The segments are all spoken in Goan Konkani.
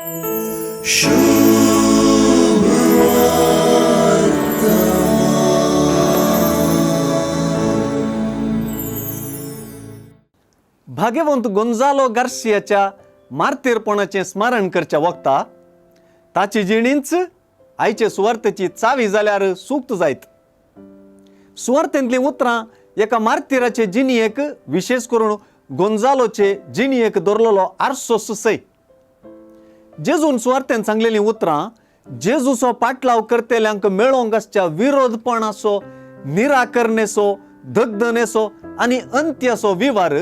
भाग्यवंत गोंजालो गार्सियाच्या मार्तीरपणाचें स्मरण करच्या वखता ताची जिणींच आयचे सुवार्थेची चावी जाल्यार सुक्त जायत. सुवार्थेंतलीं उतरां एका मार्तीराचे जिणयेक, विशेष करून गोंजालोचे जिणयेक दवरलेलो आरसो सय. जेजून सुवार्थेन सांगलेलीं उतरां जेजूचो पाटलाव करतल्यांक मेळोवंक आसच्या विरोधपणाचो, निराकरणेचो, दगदनेचो आनी अंत्याचो विवार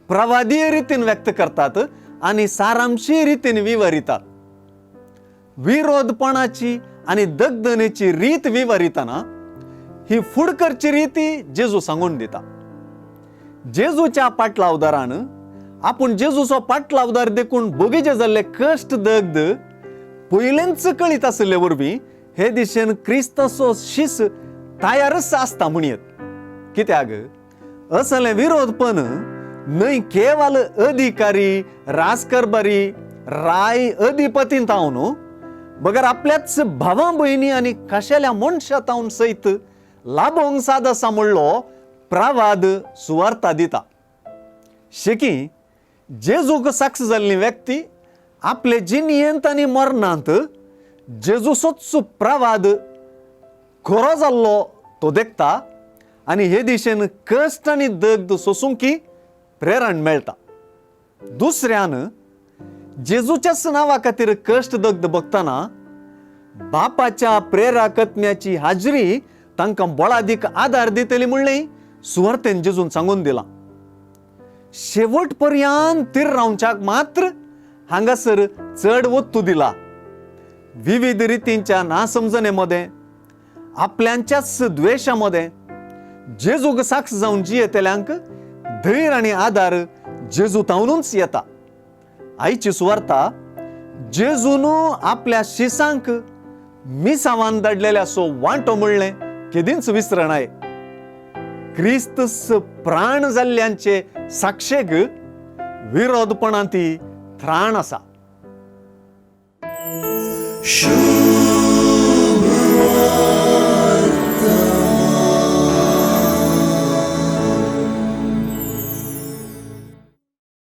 प्रवादीय रितीन व्यक्त करतात आनी सारांशी रितीन विवरितात. विरोधपणाची आनी दगदनेची रीत विवरितना ही फुडकरची रिती जेजू सांगून दिता. जेजूच्या पाटलावदारान आपूण जेजूचो पाटलावदार देखून भोगीचे जाल्ले कश्ट दग्ध पयलेंच कळीत आशिल्ले वरवीं हे दिशेन क्रिस्ताचो शीस तयारच आसता म्हणयेत. कित्याक असलें विरोधपण न्हय केवल अधिकारी, राजकारभारी, राय अधिपतीन तावन बगर आपल्याच भावा भयणी आनी खाशेल्या मनशा तावन सयत लाभोंक साद आसा म्हणलो प्रवाद सुवार्ता दिता. शेकी जेजूक साक्ष जाल्ली व्यक्ती आपले जिणयेंत आनी मरणांत जेजूचोच प्रवाद खरो जाल्लो तो देखता आनी हे दिशेन कश्ट आनी दग्ध सोसूंक प्रेरण मेळटा. दुसऱ्यान जेजूच्याच नांवा खातीर कश्ट दग्ध बघतना बापाच्या प्रेराकत्म्याची हाजरी तांकां बळादीक आदार दितली म्हणलें सुवार्थेन जेजून सांगून दिलां. शेवट पर्यंत तीर रावच्याक मात्र हांगासर चड वत्तू दिला. विविध रितींच्या नासमजणे मदें, आपल्यांच्याच द्वेशा मदें जेजूक साक्ष जावन जियेतल्यांक धैर्य आनी आदार जेजू तावनूच येता. आयची सुवार्ता जेजून आपल्या शिसांक मिसावान धाडलेल्या सो वांटो म्हणलें केदींच विसरणाय. क्रिस्तस प्राण जाल्ल्यांचे साक्षेक विरोधपणांत त्राण आसा.